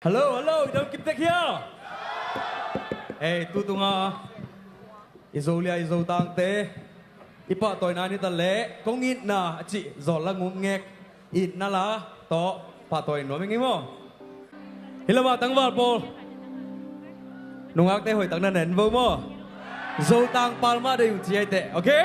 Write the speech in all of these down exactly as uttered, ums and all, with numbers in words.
Hello, hello, i dam kim tek hia? Ei, tu tunga i Zolia i Zotangte i pahtawina ni ta leh kong itna a cih zawl la nguk ngek, itna la tawh pahtawi nuam ing ei maw? Hi lamah tangval pawl, nungakte hoih tak na nen vo maw? Zotang pal mah dei uh ci ai teh, okay?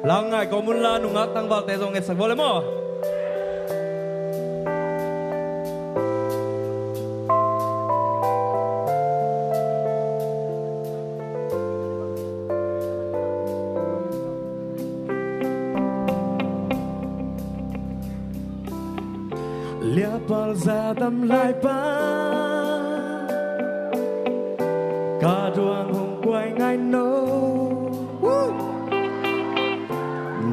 Lang ngai kawm un la, nungak tangvalte zong etsak vua le maw? Liapal za tam lai pa, ka duang hong kuai ngai no. Woo!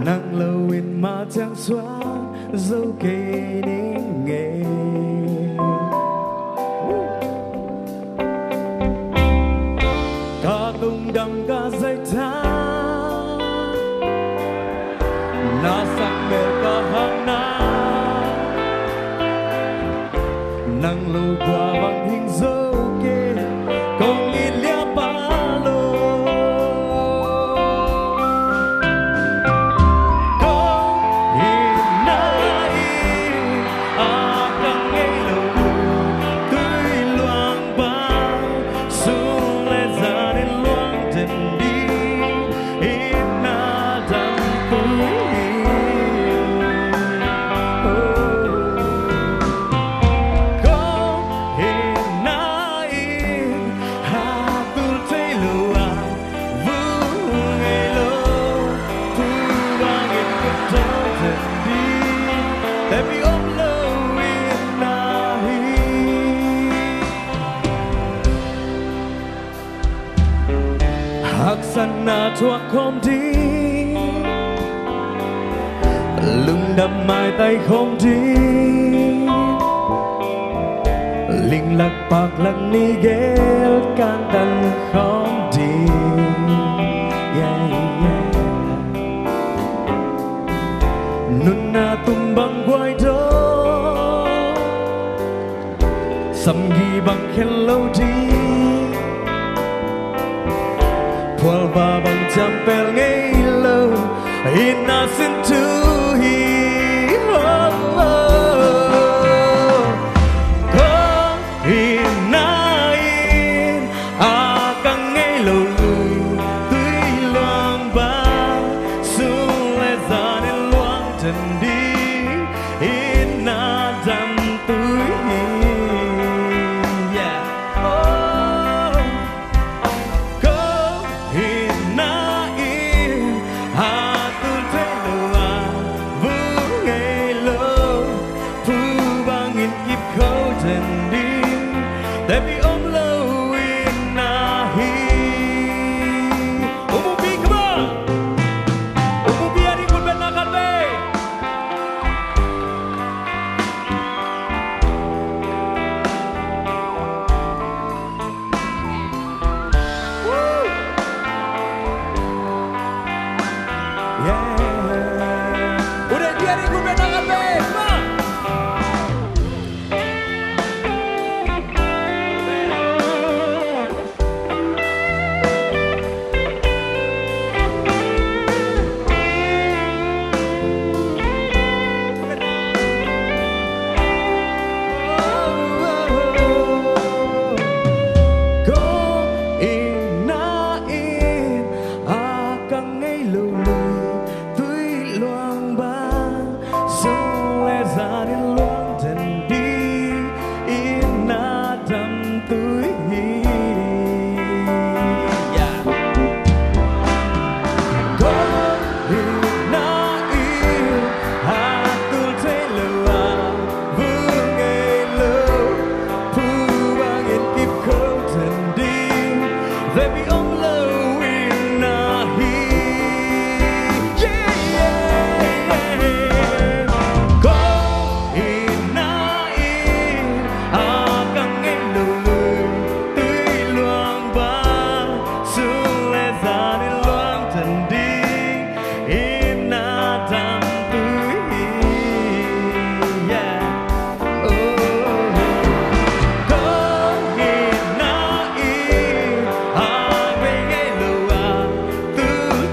Nang lo in ma ciang suan zo kei ning e. Woo! Ka tungdam ka zaita, na sak mel ka hana, nang lo bua bang hing zo kei, kong it liapa lo. Kong itna in a ka ngei lo, tui luang bang, sung le zan in luang den ding, itna dam tui. Oh. Kong itna in hatul thei lo a, vung ngei lo, thu bangin ka tawh den ding, tep i om lo itna hi. Haksatna thuak khawm ding, lungdam maitai khawm ding, linglak paklak ni gel kantan khawm ding. Yeah, yeah. Nunna tum bang guai dawh, samgi bang khen lo ding, phualva bang ciampel ngei lo, itna sin thu hi. Oh, oh. Kong itna in a ka ngei lo, tui luang bang, sung le zan in luang den ding, itna dam tui hi. Yeah. Oh. Kong itna in hatul thei lo a, vung ngei lo, thu bangin kip kho den ding, tep i om lo itna hi. Umupi, come on. Umupi a ding khut beng na khat vei.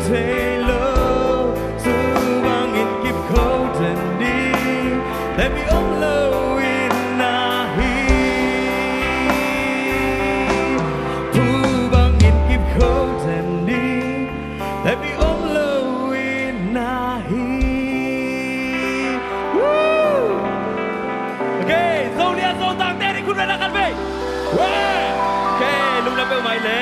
Thei lo, sumang in kip kho den ni, temi om lo in na hi. Phu bang in kip kho den ni, temi om lo in na hi. Woo! Okay, Zolia Zotang te ni khut beng na khat vei. Woo! Okay, lungdam peuhmah le.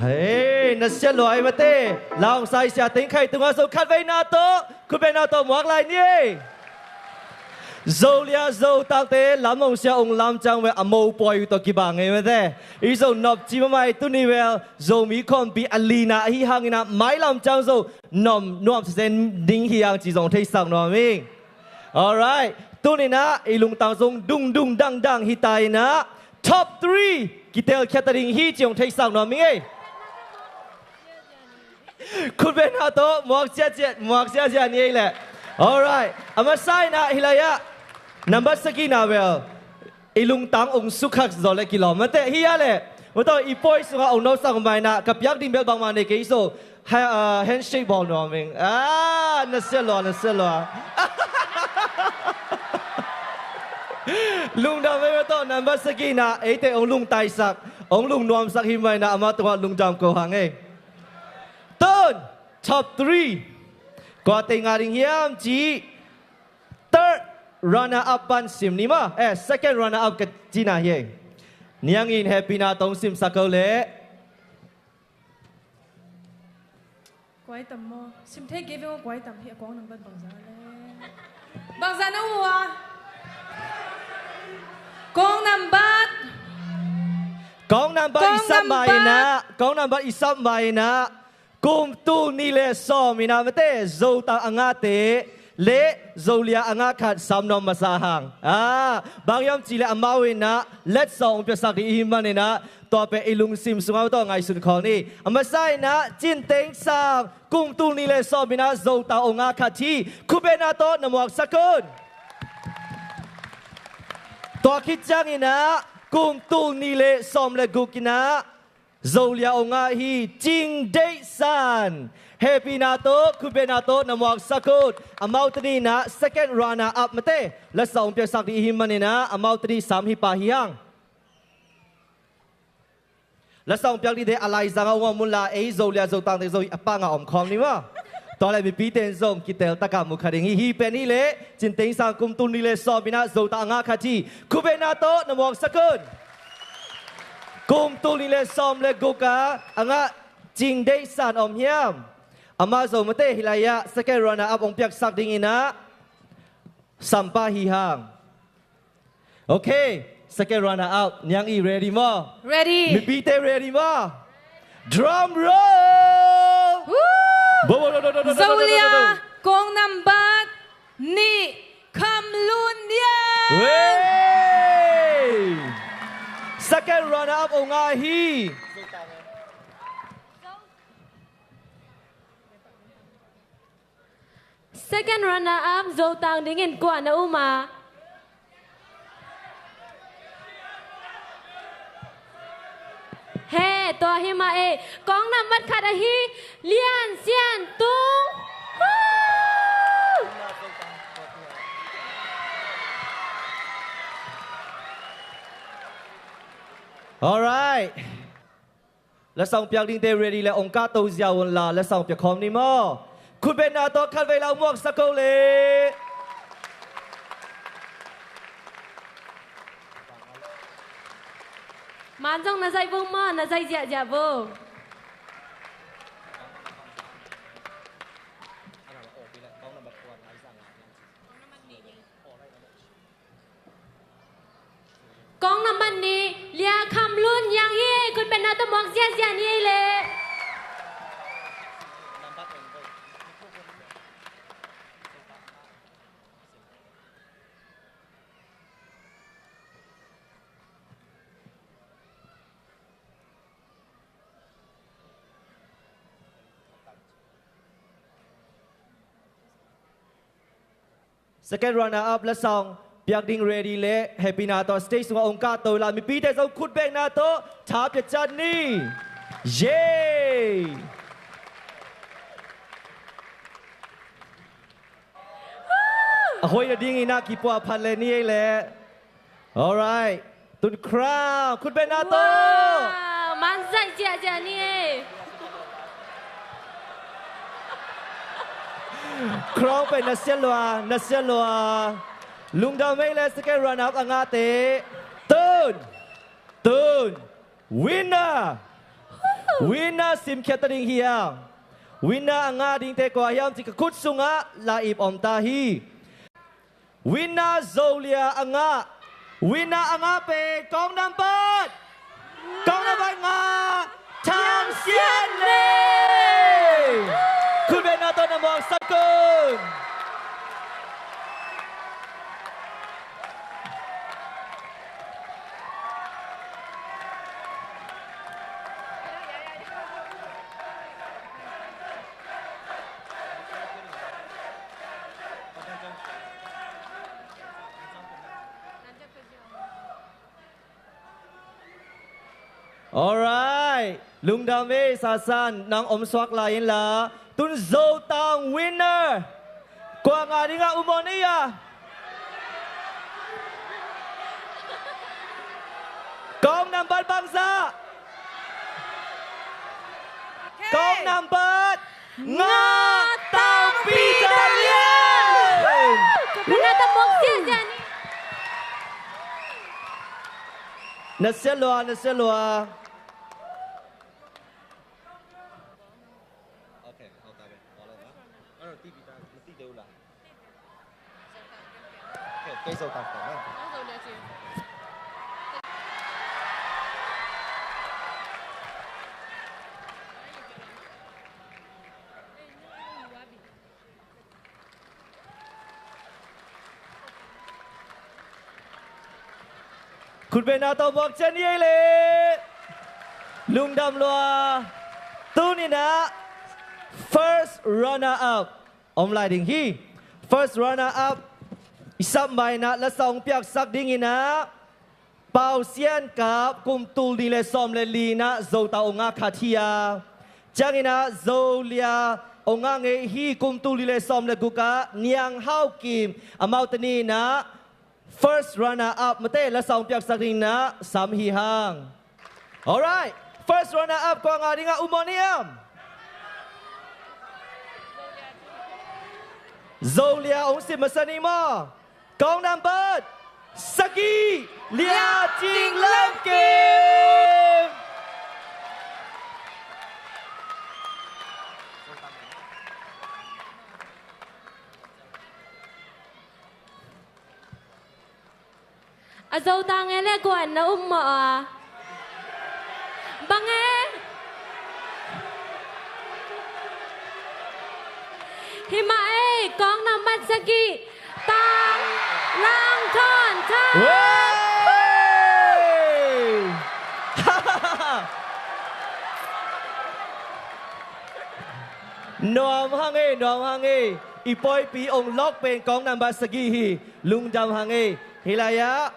Hei, na sia luai mate. Laung sai sia teng khai tunga zo khat vei na to. Khut beng na to muak lai ni. Zolia Zotang te lam ong sia ong lam ciang ve a mo poi to kibang ei mate. I zo nop ci mamai tuni vel Zomi khawmpi a lina ahi hangina mai lam ciang zo nom nuam sesen ding hi hang ci zong theisak nuam ing. Alright. Tuninah i lungtang zong dungdung dangdang hi ta inah top three kitelkhiat ta ding hi ci hong theisak nuam ing ei. Khut beng na to muak ziahziah, muak ziahziah ni ei leh. Alright. A masa inah hilai ah nambat sagihna vel i lungtang ong sukhak zaw le kilawm mate hi a leh. Mataw i pawi sungah ong nosak ma inah ka piak ding bel bangmah nei kei so. Ha, ah, handshake bawl nuam ing. Ah, na sia lua, na sia lua. Lungdam ei mataw nambat sagihna eite ong lungtaisak, ong lungnuamsak hi ma inah amah tungah lungdam ko hang ei. Tun, top three. Kua tei nga ding hiam ci third runner up pan sim ni maw. Eh, second runner up ka cina hi ei. Niangin hehpihna tawh ong simsak ko leh. Kuai tam maw? Sim thei kei veng aw, kuai tam hi a kong nambat bangza le. Bangza na uh a? Kong nambat. Kong nambat i sap ma inah. Kong nambat i sap ma inah. Kum tul nih le sawm inah mate Zotang a ngahte le Zolia a ngah khat sam nuam masa hang. Ah, bang hiam ci le amau inah letsong piasak ding i hi man inah tua pen i lungsim sungah tawh ngaihsun khol ni. A masa inah Cin Teng Sang kum tul nih le sawm inah Zotang ong ngah khat hi. Khut beng na tawh na muaksak un. Tua khit ciang inah kum tul nih le sawm le guk inah Zolia ong ngah hi Cing Deih San. Hehpihna tawh khut beng na tawh na muaksak un. Amau tuni inah second runner up mate lasa ong piaksak ding i hi man inah amau tuni sam hi pa hi hang. Lasa ong piak dingte a laizangah ong om unla ei Zolia Zotang te zo hi a pangah om khawm ni maw. Tua le mipite in zong kitel takah mu kha ding hi. Hi pen hi leh Cin Teng Sang kum tul nih le sawm inah Zotang a ngah khat hi. Khut beng na tawh na muaksak un. Kum tul nih le sawm le guk a a ngah Cing Deih San om hiam? Amah zo mate hilai ah second runner up ong piaksak ding inah sam pa hi hang. Okay, second runner up Niang i ready maw? Ready. Mipite ready maw? Drum roll. Woo! Bo, bo, bo, bo, bo, bo, bo, bo, bo, bo. Zolia kong nambat nih Kham Lun Niang. Hey! Second runner up ong ngah hi. Second runner up Zotang dingin kua na um a? He, tua hi mah ei. Kong nambat khat ahi Lian Sian Tung. Woo! Alright. Lasa ong piak dingte ready le ong kahto ziau unla lasa ong piak khawm ni maw? Khut beng na tawh khat vei la ong muaksak ko le. Man zong na zaih vo maw, na zaih ziahziah vo. Kong nambat nih Lia Kham Lun Niang hi. Khut beng na tawh muak ziahziah ni ei leh. Second runner up lasa ong Piak ding ready leh happy na tawh stage sungah ong kahto inla, mipite zong khutbetna tawh tha pia ciat ni. Yay! A hoih nadingin ah kipua phat le ni ei leh. Alright. Tun crown khutbetna tawh. Wow, man zaih ziahziah ni ei. Crown pen na siat lua, na siat lua. Lungdam ei leh second runner up a ngahte. Tun, tun, winner. Winner simkhiat ta ding hi a. Winner a ngah dingte kua hiam cih ka khut sungah la ip om ta hi. Winner Zolia a ngah. Winner a ngah pen kawng nambat, kawng nambat nga, Thang Sian Lei. Khutbetna tawh na muangsak un. Alright. Lungdam ei, Sasan, nang om suak lai inla. Tun Zotang winner. Kua ngah dingah um maw ni a? Kawng nambat bangzah? Kawng nambat nga, Tang Peter Lian. Ka pena ta mok ziahziah ni. Na siat lua, na siat lua. Khutbetna tawh muak ciat ni ei leh. Lungdam lua. Tuni-in ah first runner up om lai ding hi. First runner up i sap ma-in ah lasa hong piaksak dingin ah Pau Sian Kap kum tul nih le sawm le li-in ah Zotang hong ngah khat hi a, ciangin ah Zolia hong ngah ngei hi. Kum tul nih le sawm le guk ah Niang Hau Kim, amau teni-in ah first runner up mate lasa hong piaksak dingin ah sam hi hang. Alright. First runner up kua ngah dingah um maw ni hiam? Zolia hong sim masa ni maw? Kawng nambat sagih, Lia Cing Lam Kim. A Zotang e le guan na um maw a? Bang e? Hi mah ei, kawng nambat sagih, Tang Lang Thawn Tha. Wey! Nuam hang ei, nuam hang ei. I pawipi ong lawk pen kawng nambat sagih hi. Lungdam hang ei. Hih lai-ah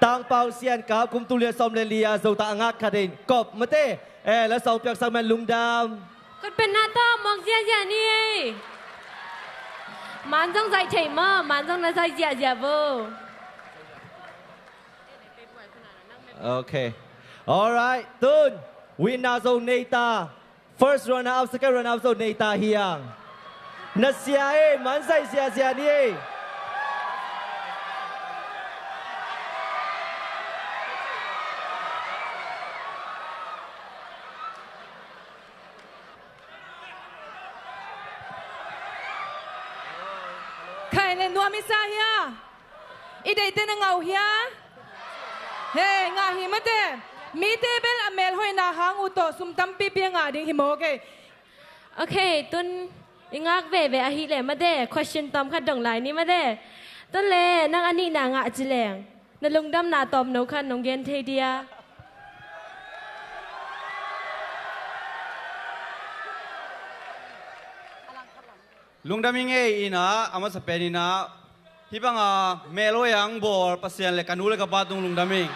Tang Pau Sian Kap kum tul nih le sawm le li-a Zotang a ngah khat in kop mate. Eh, lasa hong piaksak man lungdam. Khutbetna tawh muak ziahziah ni ei. Man zong zaih thei maw, man zong na zaih ziahziah vo. Okay. Alright, tun winner zong nei ta. First runner up, second runner up zong nei ta hi hang. Na sia ei, man zaih ziahziah ni ei. Khai le nuam i sa hia? I deihte na ngah uh hia? He, ngah hi mate. Mite bel a melhoihna hang uh tawh sum tampipi a ngah ding hi mawk ei. Okay, tun i ngak veve ahih leh mate, question tawm khat dong lai ni mate. Tun le nang a nihna ngah ci leng na lungdamna tawmno khat nong gen thei dia? Lungdam i ngei in ah, a masa pen in ah, Hih banga melhoih a hong bawl Pasian le ka nu le ka pa tung lungdam ing.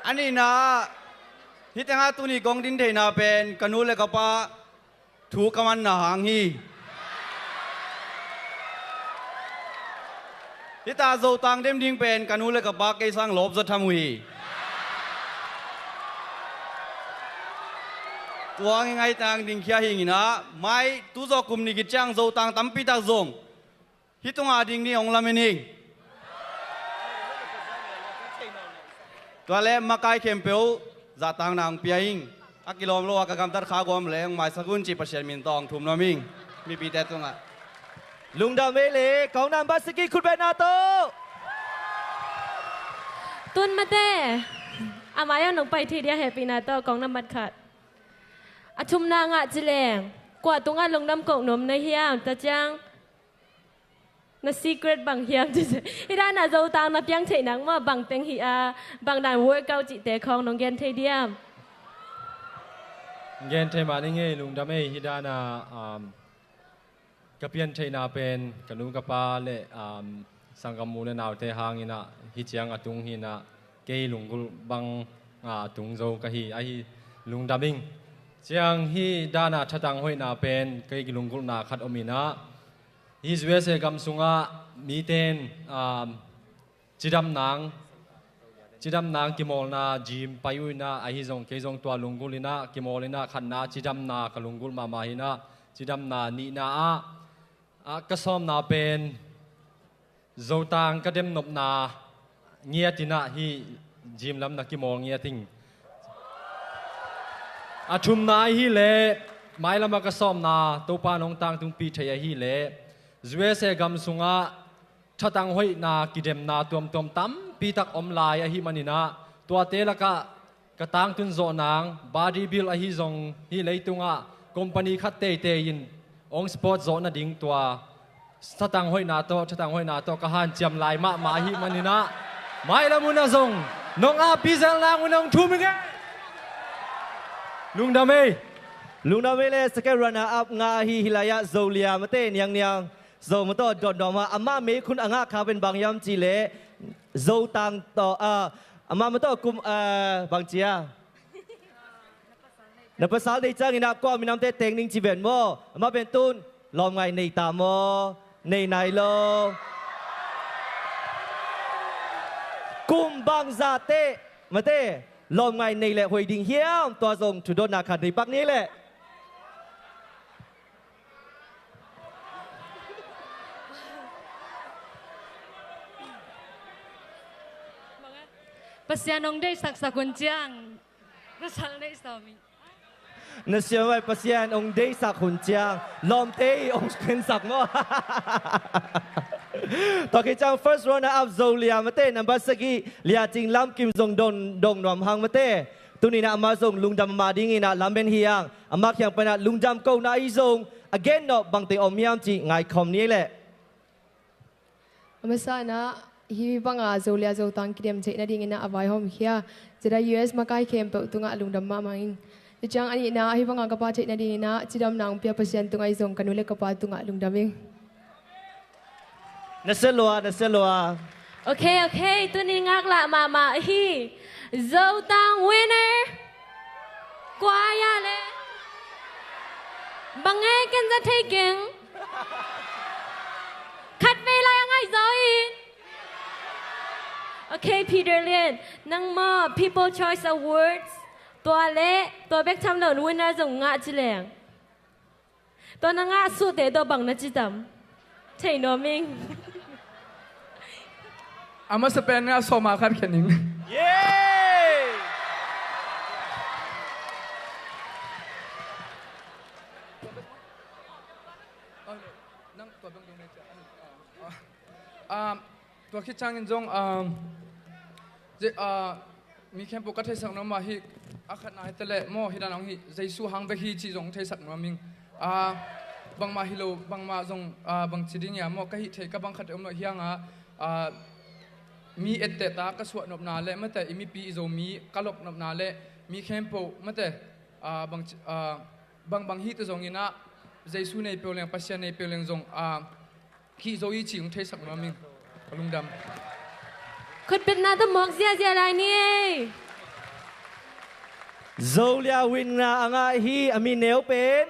A nihna ah, hih tengah tuni kong din theihna pen ka nu le ka pa thu ka manna hang hi. Hih ta Zotang dem ding pen ka nu le ka pa kei sang lawp zaw tham uh hi. Tua hang i ngaitang ding khia hi ing in ah, mai tu zawh kum nih khit ciang Zotang tampi tak zong hih tungah ding ni hong lamen ing. Tua le makai khempeuh zahtakna hong pia ing. A kilawm lo a ka gamtat kha guam le hong maisak un cih Pasian min tawh hong thum nuam ing. Mipite tungah lungdam ei le, kong nambat sagih khutbetna tawh. Tun mate, a mai-ah nong pai thei dia hehpihna tawh kong nambat khat. A thumna ngah ci leng, kua tungah lungdam koh nuam na hiam, tua ciang na secret bang hiam ci. Hih dan a Zotang na piang theih nang maw, bang teng hi a, bang dan workout cihte khawng nong gen thei diam? Gen thei mah ning ei, lungdam ei. Hih dan a, um, ka pian theihna pen ka nu ka pa le, um, sanggam u le naute hang in ah, hih ciang a tung hi in ah, kei lunggulh bang a tung zo ka hi, ahi lungdam ing. Ciang hih dan a thatang hoihna pen kei lunggulhna khat om in ah, hih U S A gam sungah miten, um, cidam nang, cidam nang kimawlna gym pai uh in ah, ahi zong kei zong tua lunggulh in ah, kimawl in ah, khatna cidamna ka lunggulh mahmah hi in ah, cidamna nihna ah, ah, ka sawmna pen Zotang ka demnopna ngiat in ah hih gym lam na kimawl ngiat ing. A thumna ahih leh, mailam ah ka sawmna Topa nong tangtungpih theih ahih leh, U S A gam sungah thatang hoihna kidemna tuamtuam tampi tak om lai ahih man in ah, tuate lakah ka tangtun zawh nang, body build ahi zong hih leitungah company khat teitei in hong sport zawh nading tua thatang hoihna tawh, thatang hoihna tawh ka hanciam lai mahmah ahih man in ah, mailam hun ah zong nong appi zel nang un hong thum ing ei. Lungdam ei. Lungdam ei le, second runner up ngah ahi, hih lai-ah Zolia mate, Niangniang Zo mate, dotdot mah, amah meikhun a ngah kha pen bang hiam cih leh, Zotang tawh, ah, amah mate kum, ah, bang ci a, na pasal deih ciangin ah kua minamte teng ning ci ven maw. Amah pen tun lawmngai nei ta maw, nei nai lo? Kum bangzah teh mate lawmngai nei leh hoih ding hiam? Tua zong thudotna khat nei pak ni leh. Pasian hong deihsak sak hun ciang, pasal neih sawm ing. Na siamah Pasian hong deihsak hun ciang, lawmte hong khensak maw? Tua khit ciang first runner up Zolia mate, nambat sagih Lia Cing Lam Kim zong dong, dong nuam hang mate. Tuni-in ah amah zong lungdam mah dingin ah lamen hi hang, amah kiang pan ah lungdam kohna ahi zong a gen nop bangte om hiam cih ngaikhawm ni leh. A masa-in ah, hih banga Zolia Zotang kidem theih nadingin ah a vaihawm khia Zeda U S makai khempeuh tungah lungdam mahmah ing. Tua ciang a nihna, hih banga ka pha theih nadingin ah cidamna hong pia Pasian tungah ahi zong ka nu le ka pa tungah lungdam ing. Na sia lua, na sia lua. Ok, ok, tuni ngaklah mahmah hi. Zotang winner. Kua hia le? Bang e, ken za thei keng. Khatvei lai a ngaih zaw in. Ok, Peter Lian, nang maw People Choice Awards tua le tua bek tham lo winner zong ngah ci leng. Tua na ngah suhte tawh bang na ci tam? Thei nuam ing. A masa pen ngah sawma khat khen ing. Yay! Nang tua bang dong ne cia. Ah, ah. Ah, tua khit ciangin zong, um, ze-, ah, mi khempeuh ka theisak nuam mah hi, a khatna hi taleh maw, hi dan hong hi, Jesu hang bek hi cih zong theisak nuam ing. Ah, bangmah hi lo, bangmah zong, ah, bang ci ding ia maw, ka hih theih ka bang khat om lo hi hang a, ah, mi etteh ta ka suah nopna le, mate i mipi i Zomi ka lok nopna le, Mi khempeuh mate, ah, bang, ah, bang, bang hih tu zongin ah, Jesu nei peuh leng, Pasian nei peuh leng zong, ah, khih zo i cih hong theisak nuam ing. Ka lungdam. Khutbetna tawh muak ziahziah lai ni ei. Zolia winner a ngah hi, a mi neu pen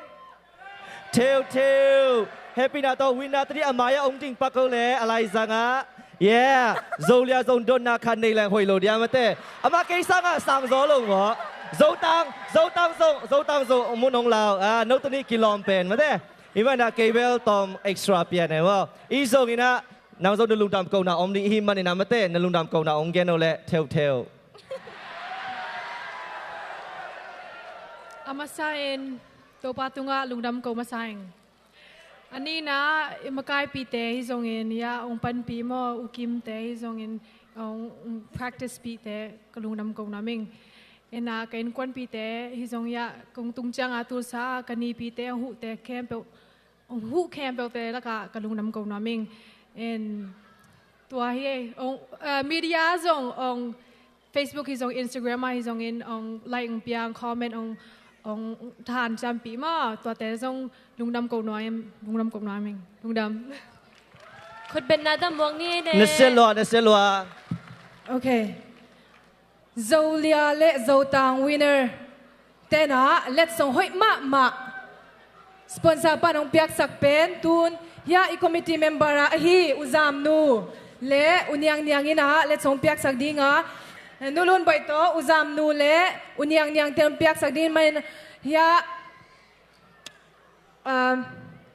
Theutheu. Hehpihna tawh winner tadi a mai-ah hong ding pak ko le, a laizangah. Yeah. Zolia zong dotna khat nei leng hoih lo dia mate. Amah kei sangah sang zaw lo maw. Zotang, Zotang zong, Zotang zong mun hong lau. Ah, no tuni kilawm pen mate. Hih banah kei bel tawm extra pian e maw. I zongin ah, nang zong na lungdam kohna om ding i hih manin ah mate, na lungdam kohna hong gen o le, Theutheu. A masa in Topa tungah lungdam ko masa ing. A nihna i makaipite hi zongin, ya, hong panpih maw, U Kimte hi zongin, hong, hong practice pihte ka lungdam ko nuam ing. Ina ka innkuanpihte hi zong ya, kong tung cianga tulsa ka nipite hong huhte khempeuh, hong huh khempeuhte lakah ka lungdam ko nuam ing. En, tua hi ei, hong, eh, media zong, hong Facebook hi zong, Instagram ah hi zongin, hong like hong piang, comment hong, hong thahan ciampih maw, tuate zong lungdam ko nuam, lungdam ko nuam ing. Lungdam. Khutbetna tawh muak ni ei ne. Na sia lua, na sia lua. Okay. Zolia le Zotang winner tenah letsong hoih mahmah sponsor pan hong piaksak pen tun hia i committee member ah ahi U Zamnu le U Niang Niang in ah letsong piaksak dinga, Nu Lun Boih tawh U Zamnu le U Niang Niang ten hong piaksak ding manin hia Um,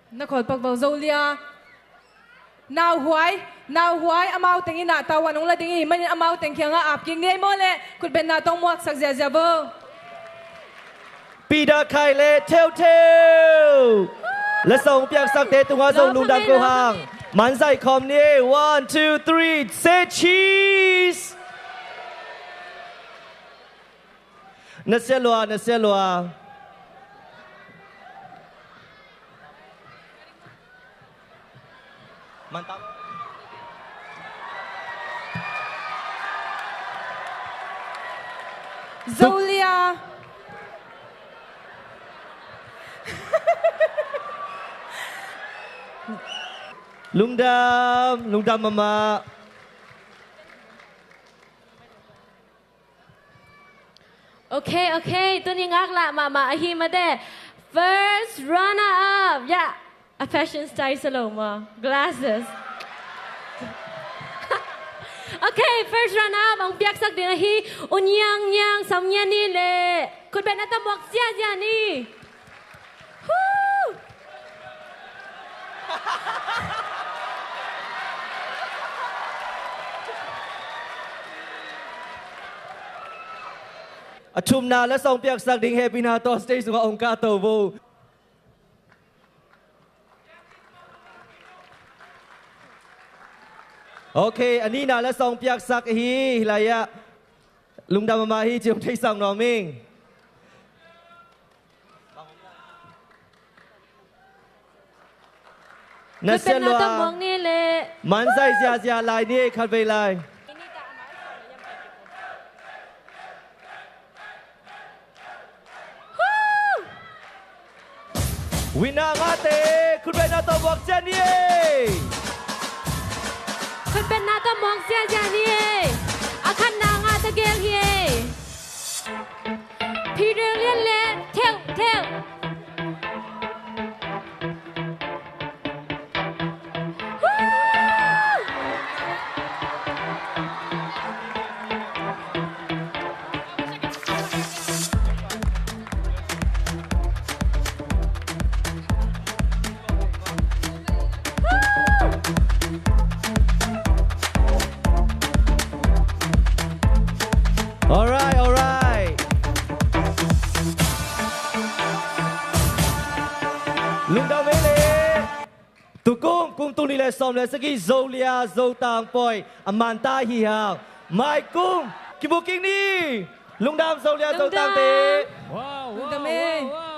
na khawl pak vo Zolia. Nauhuai, nauhuai, amau teng in ah tawan hong la ding i hih manin amau teng kiangah ap kik ni ei maw le, khutbetna tawh muaksak ziahziah vo. Peter Khai le Theutheu. Letsong piaksakte tungah zong lungdam ko hang. Man zaih khawm ni ei. One, two, three, say cheese. Na sia lua, na sia lua. Zolia. Lungdam, lungdam mahmah. Okay, okay, tuni ngaklah mahmah ahi mate. First runner up. Yeah, a fashion style sa lo maw. Glasses. Okay, first runner up hong piaksak ding ahi U Niang Niang Sam Ngian ni le. Khutbetna tawh muak ziahziah ni. A thumna letsong piaksak ding hehpihna tawh stage sungah hong kahto vo. Okay, a nihna letsong piaksak hi, hih lai-ah. Lungdam mahmah hi ci hong theisak nuam ing. Na sia lua. Man zaih ziahziah lai ni ei khatvei lai. Winner ngahte khutbetna tawh muak ziah ni ei. Khutbetna tawh muak ziahziah ni ei. A khatna ngahte gel hi ei. Peter Lian le Theuh Theuh. Alright, alright. Lungdam ei le. Tukum kum tul nih le sawm le sagih Zolia Zotang pawi a man ta hi hang. Mai kum kimu kik ni. Lungdam Zolia Zotang te. Lungdam ei.